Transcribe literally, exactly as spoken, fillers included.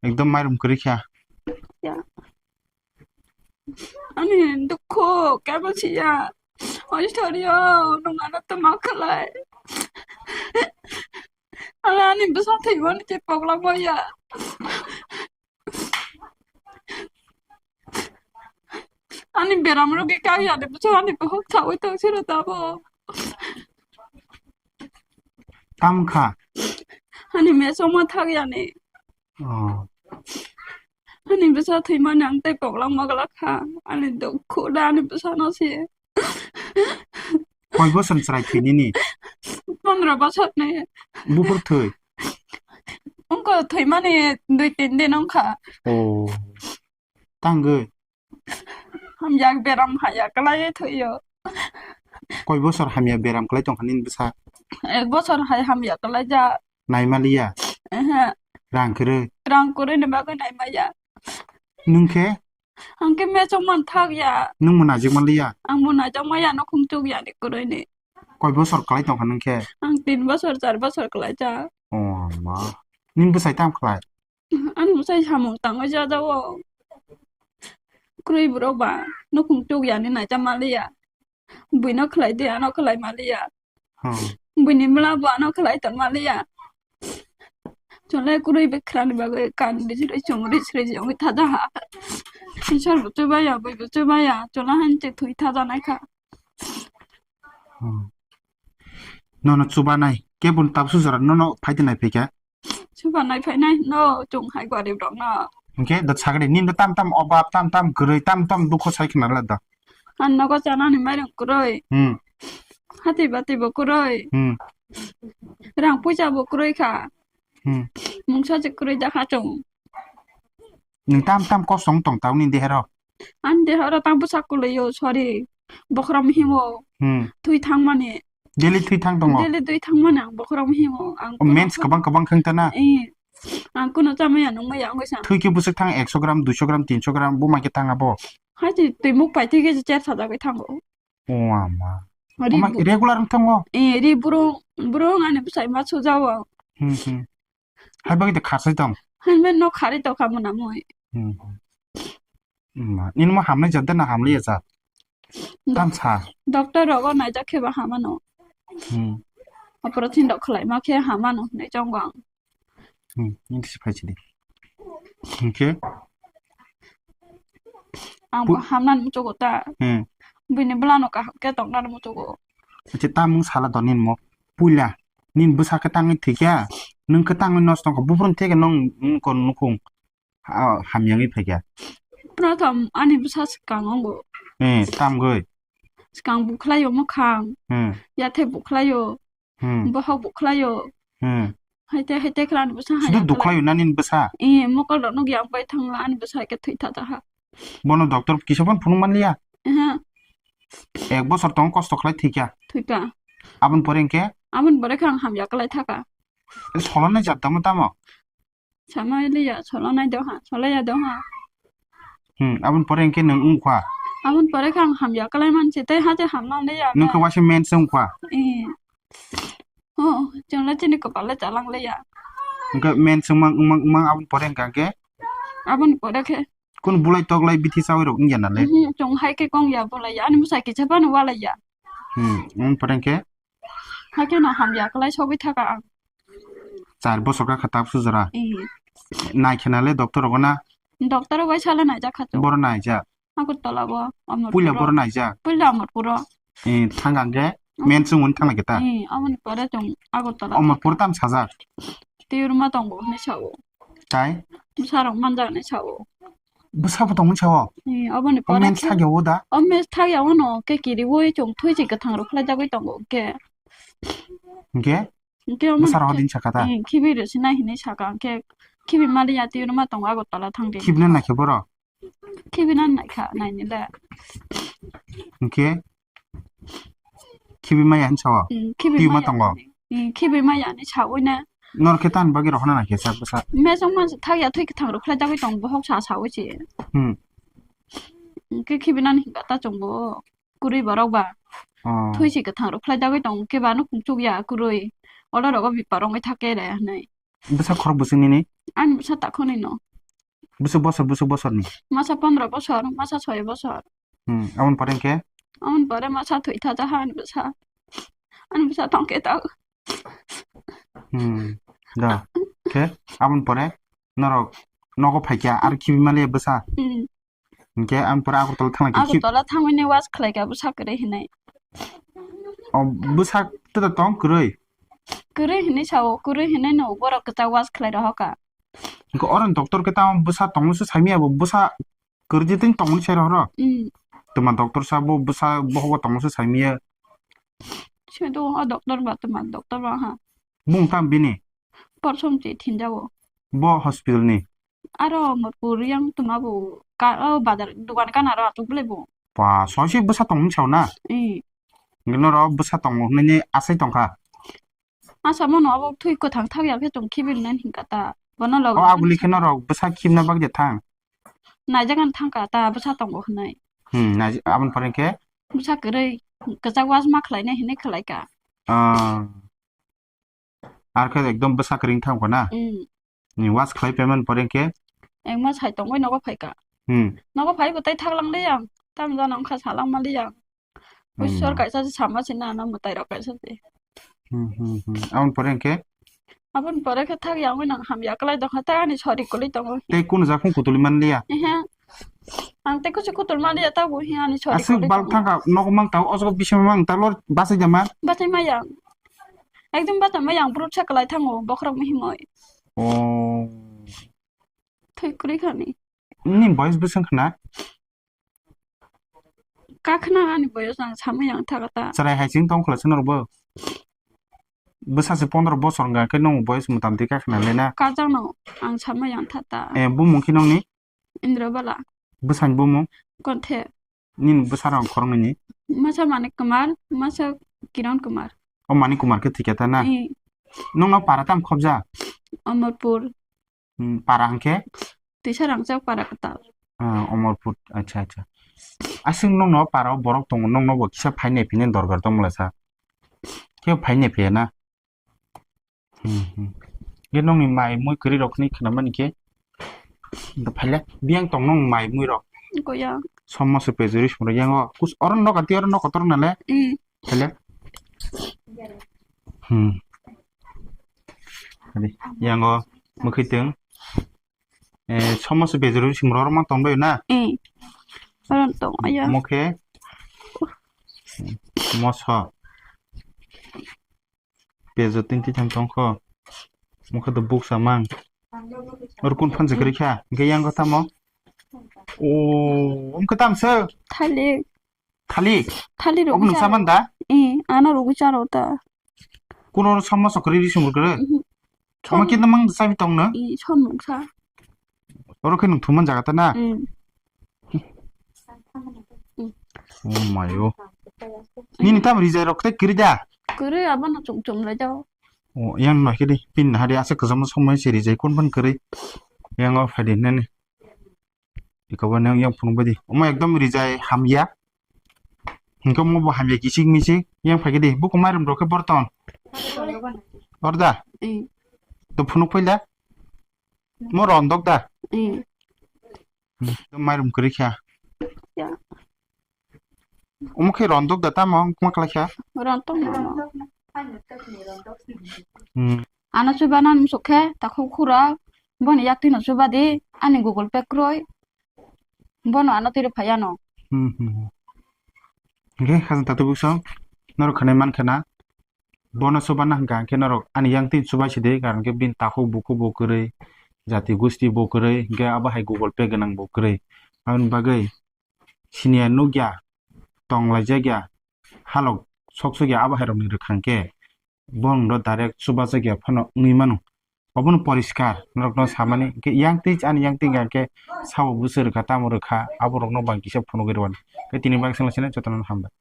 Ekdom mairum kwrwi kha. Ya. Ani dukhu kebo siya. Oi, sorry o, nwng ano tamo khlai. Ala ani bwsa thwimani tei pogla boya. Ani beram rok khe kak yani, bwsa ani bukhuk saui tong siro tamo. Tamo kha? Ani meso ma thak yani. Oh. Ani bwsa thwimani ang tei pogla mogla kha. Ani dukhu da ani bwsano se. Koi bosor chwrai thwi nini? Pondro bosor ni. Buphur thwi? Wngkha thwimani dui tin din wngkha. Oh. Tangwi? Hamya beram haya kwlaiwi thwio. Koi bosor hamya beram kwlai tongkha nini bwsa? Ek bosor hai hamya kwlaijak. Naimaliya? Ehe. Rang kwrwi? Rang kwrwini bagwi naimaya. Nwng khe? Ang khe mechok man thak ya. Nwng bo najik manliya? Ang bo najak maya, nukhung chuk ya ni kwrwi ni. Koi bosor kwlai tongkha nwng khe? Ang tin bosor, char bosor kwlai cha. O ma. Nini bwsai tam khlai? Ani bwsai samung tangwi cha jao. Kwrwi borok ba nukhung chuk ya ni naija manliya. Buino khlai di, ano khlai manliya. Hmm. Buini mla bo ano khlai tong manliya. Chole kwrwi bwkhrani bagwi kan rijrwi chwng rijrwi wngwi thajaha. Isor bo chubaya, bui bo chubaya, chole hanchi thwi thajanai kha. Hmm. Nono chubanai, kebun tabsu jora nono phaidi nai phikha? Chubanai phainai no, chwng hai gorib rok no. Hwnkhe da sagri, nini da tam tam obab, tam tam kwrwi, tam tam dukho sai khna la da. Ang nogo chanani mairung kwrwi. Hmm. Hati bati bo kwrwi. Hmm. Rang puisa bo kwrwi kha. Hmm. Mungsa se kwrwi jakha chwng. Nwng tam tam kosong tong tao nini dehero? Ani dehero tam bwsa kwlwio, sorry. Bokhorok himo. Hmm. Thwi thangmani. Daily thwi thang tongo? Daily thwi thangmani ang bokhorok himo. Ang O, mens kwbang kwbang khwng tana? Eh. Ang kuno chamaya nungmaya wngwi sa. Thwi khe bwswk thang ekso gram, duiso gram, tinso gram, buma khe thang abo? Hai twi, twi muk pai thwi khe cher sajagwi thango. O ama. Ri Ama bu- regular wng thango? Eh, ri burung, burung ani bwsai ma sujao. Hmm, hmm. Hai bagwi de khasai tong? Hai men no khari to kha mona moi. Hmm. Hmm. Nini mo hamnai jat de na hamliya jat? Dok- Tam sa. Doctor rogo naijak khe ba hamano. Hmm. Operation dok khlai ma khe hamano hinwi chongo ang. Hmm. Nini si phai sidi. Hingkhe? Ang bo Bu- hamnani muchugo ta. Hmm. Bini bwlano kaham khe tongnani muchugo. Acha tamung sala do nini mo. Puila. Nini bwsa khe tangwi thwikha. Nwng khe tangwi nosto wngkha. Buphuruni theke nwng, nwng kon nukhung. Ha-, hamya wngwi phaikha. Prothom ani bwsa swkang ongo. Eh, tamgwi. Swkang bukhlaio mwkhang. Hmm. Yathe bukhlaio. Hmm. Bohok bukhlaio. Hmm. Haite haite khlai ani bwsa Sudu haya khlai. Dukhlaio na nini bwsa? Eh, mokol rok nugya bai thangla ani bwsa khe thwi tha tha ha. Bono doctor kisa phano phunuk manliya? Ehe. Ek bosor tong kosto khlai thwikha? Thwikha. Aboni pore hwnkhe? Aboni pore khe ang hamya khlai thaka. Solonai jat tamo tamo? Sama liya, solonai doha, solaya doha. Hmm, aboni pore hwnkhe nwng wngkha? Aboni pore khe ang hamya khlai manse, tei haje hamna liya. Nwng khe waisa mens wngkha? Eh. Oh, chwngla chini kwpal le chalang liya. Hwnkhe mens wngmang, wngmang, wngmang aboni pore hwnkha khe? Aboni pore khe? Kun bulai toklai bithi chawi rok wngya nale? Mhm, chwng hai khe kong ya bulai ya, ani bwsai kisa phano walai ya. Hmm, wng pore hwnkhe? Hai khe no hamya khlai sogwi thaka ang. Char bosor ka kha tabsu jora. Eh. Nai khe nale doctor rogo na? Doctor bai sala naijak kha to. Boro naijak. Agartala bo, Amarpuro. Puila boro naijak? Puila Amarpuro. Eh, thang ang khe, Hmm. Men chwng wng thang lai khe ta? Eh, aboni pore chwng Agartala. Amarpuro tam sajak? Tiurma tongo hinwi sao. Tai? Bwsarok manjak hinwi sao. Bwsabo tongo sao? Eh, aboni O pore men khe, thagya o da? O men thagya o no, khe kiri oi chwng thwi si kwthang rok khlai jagwi tongo, khe. Hwnkhe? Hwnkhe omo Bwsarok khe, hodin sakha ta? Eh, khibi rwsi nai hinwi sakha, hwnkhe khibi maliya tiurma tongo Agartala thangdi. Khibina naikhe boro? Khibina naikha, nainile. Hwnkhe? Khibi maya hinwi sao? Hmm, khibi Twi ma maya tongo? Hinwi. Hmm, khibi maya hinwi sawi na. Nor khe tan bagwi rohorna naikhe sak bwsa? Mesong mansa thakya thwi kwthang rok khlai jagwi tong bohok sa sawi se. Hmm. Hwnkhe khibinani hinka ta chwng bo. Kwrwi borok ba. Oh. Thwi si kwthang rok khlai jagwi tong khe ba nukhung chukya kwrwi. Olo rogo bipar wngwi thak khe re hinwi. Bwsa khorok bwswk nini? Ani bwsa takhunino. Bwswk bosor, bwswk bosorni? Masa pondro bosor, masa soi bosor. Hmm, aboni pore hwnkhe? Aboni pore masa thwi thajaha ani bwsa. Ani bwsa tongkhe ta. Hmm, da. Khe aboni pore norok nogo phaikha, ar khibi maliya bwsa. Hmm. Hwnkhe aboni pore Agartala thanglaikha, khi- Agartala thangmani was khlaikha bwsa kwrwi hinwi. O, bwsa tei tong kwrwi? Kwrwi hinwi sao, kwrwi hinwi no borok kwchak was khlai rohorkha. Hwnkhe oro doctor khe tamo bwsa tongmani se saimanya, bo bwsa kwrwi je tini tongmani se rohoro? Hmm. Twma doctor sa bo bwsa bohogo tongmani se saimanya. Se do o doctor ba twma doctor ba ha. Bung tam bini? Porsom che thinjago. Bo hospital ni? Aro Amarpur yang twma bo ka, o bazar dukan kana ro atuk bole bo. Pa, soise bwsa tongmani sao na? Hmm. Hwnkhe norok bwsa tongo hwnwi asai tongkha. Asa mano abo thwi kwthang thak ya khe chwng khibi rwnai hinkha ta. Bono logi O aboni khe norok bwsa khibna bagwi thang. Naijak ani thangkha ta bwsa tongo hwnwi. Hmm, naijak, aboni pore khe? Bwsa kwrwi kwchak was ma khlainai hinwi khlaikha. Ah. Ar khe ekdom bwsa kwrwi thangkha na? Hmm. Ni was khlai payment pore khe? Engma sai tongwi nogo phaikha. Hmm. Nogo phaibo tei thaklang de yang. Tam jana wngkha salang mali yang. Ishwar kaisa se sama se na, na mwtai rok kaisa se. Hmm, hmm, hmm. Aboni pore hwnkhe? Aboni pore khe thak ya wngwi nang hamya kwlai tongkha, ta ani sori kwlwi tongo. Tei kunu jakhung kutuli manliya? Ehe. Ang tei kusu kutul manliya, ta bo hi ani sori kwlwi tongo. Aswk bal thangkha, nogo mang tao, o jaga bising mang ta lor bachai da ma? Bachai ma yang. Ekdom bachai ma yang, brut sa kwlai thango, bokhorok mihimoi. Oh. Thwi kwrwi khani. Ni boyes bwswng khna? Kakhna ani boyes ang samwi ang thaka ta. Chwrai hai chwng tong khwla se norok bo. Bwsa se pondro bosor wngkha khe nwng boyes mwtam twi kakhna le na? Kajak no ang samwi ang tha ta. Eh, bumung khe nongni? Indra Bala. Bwsani bumung? Konthe. Nini bwsa rok khoroknwi ni? Masa Manik Kumar, masa Kiran Kumar. O Manik Kumar khe thwikha ta na? Eh. Nongno para tam khobja? Amarpur. Hmm, para hwnkhe? Tisa rangchak para kwtal. Ah, Omorpur, acha, acha. Aswk nongno para o borok tongo, nongno bo kisa phainai phine dorkar tongmala sa. Khe phainai phiya na? Hmm, hmm. Ge nongni mai mui kwrwi rok ni khna mani khe. Da phaile, biyang tong nong mai mui rok. Goya. Somma se pejuri sumro yango. Kus oron noka ti oron noka torong nale. Hmm. Phaile. Hmm. Adi, yango mukhi teng. Eh, somoso bejuru simro rok ma tong bai na? Eh. Oron tong aya. Mokhe. Moso. Pejo tin ti thang tong kho. Mokhe to buk samang. Or kun phan se kri kha. Ge yang kho tamo. O, um kho tam se. Thalik. Thalik? Thalik rok. Obo nung saman da? Eh, ano rok charo ta. Kuno oro somma sokri ri sumur kre? Mhm. Omo khe namang sabi tong no? Eh, som nung sa. Oro khe nung thuman jaga ta na? Mm. Oh my oh. Nini tam rijai rok tei kiri da? Kiri abo no chum chum lai jao. Oh, yang no kiri pin hari asa kajam somma se rijai kon ban kiri. Yang o phadi nani. Ikobo nang yang phunuk bai di. Omo ekdom rijai hamya. Hingke omo bo hamya kisik misik. Yang phai di. Buku mairum rok khe borton. Orda. Eh. To phunuk paila. Mo rondok da. Eh. Hmm, to mairum kwrwi kha. Ya. Omo khe rondok da tamo, wngma khlai kha? Rondok no. Hmm. Ano chubanan musuk khe takhuk khura, boni yak twi no chuba di, ani Google Pay kwrwi, bono ano twi rw phai ano. Hmm, hmm, hmm. Hingke khajang takhuk bukso, norok khanai man khana, bono chuba na hwnkha hwnkhe norok ani yang twi chubai sidi, karon khe bini takhuk bukhuk bo kwrwi, jati gusti bo kwrwi, hingke abo hai Google Pay gwnang bo kwrwi. Aboni bagwi siniya nukya, tonglaijak ya, halok soksok ya, abo hai rokni rwkha hwnkhe, borokno direct chubajak ya phano wngwi mano. Obono poriskar norokno samani, hwnkhe yang twi ani yang twi hwnkha hwnkhe sabo bwswk rwkha, tamo rwkha, aborokno bang kisa phunugwi rwani. Hwnkhe tini bagwi swnglaisano jotono hambai.